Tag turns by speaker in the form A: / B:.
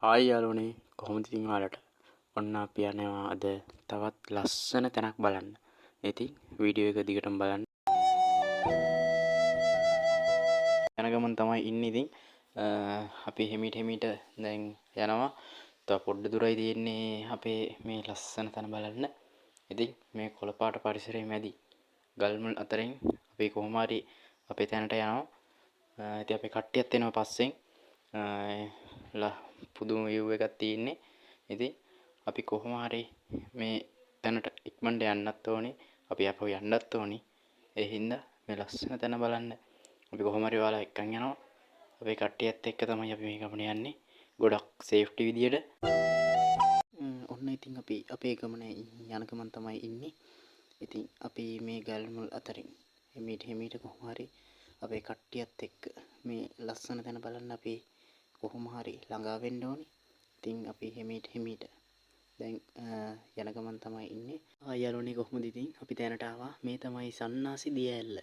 A: Hi යාළුවනේ, කොහොමද ඉතින් ඔයාලට? ඔන්න අපි යනවා අද තවත් ලස්සන තැනක් බලන්න. ඉතින් වීඩියෝ එක දිගටම බලන්න. යන ගමන් තමයි ඉන්නේ ඉතින්. අපි හිමීට හිමීට දැන් යනවා. තව පොඩ්ඩ දුරයි තියෙන්නේ අපේ මේ ලස්සන තැන බලන්න. ඉතින් මේ කොළ පාට පරිසරයේ මැදි ගල් මුල් අතරින් අපි කොහොම හරි අපේ තැනට යනවා. ඉතින් අපේ කට්ටියත් එනවා පස්සෙන්. පුදුම විව් එකක් තියෙන්නේ. ඉතින් අපි කොහොම හරි මේ තැනට ඉක්මනට යන්නත් ඕනේ. අපි ආපහු යන්නත් ඕනේ. ඒ හින්දා මේ ලස්සන තැන බලන්න අපි කොහොම හරි ඔයාලා එක්කන් යනවා. අපේ කට්ටියත් එක්ක තමයි අපි මේ ගමන යන්නේ. ගොඩක් සේෆ්ටි විදියට. ඔන්න ඉතින් අපි අපේ ගමන යන ගමන් තමයි ඉන්නේ. ඉතින් අපි මේ ගල් මුල් අතරින් හිමීට හිමීට කොහොම හරි අපේ කට්ටියත් එක්ක මේ ලස්සන තැන බලන්න අපි කොහොම හරි ළඟා වෙන්න ඕනේ. ඉතින් අපි හිමීට හිමීට දැන් යන ගමන් තමයි ඉන්නේ. ආ යාළුවනේ, කොහොමද ඉතින් අපි තැනට ආවා. මේ තමයි සන්නාසි දිය ඇල්ල.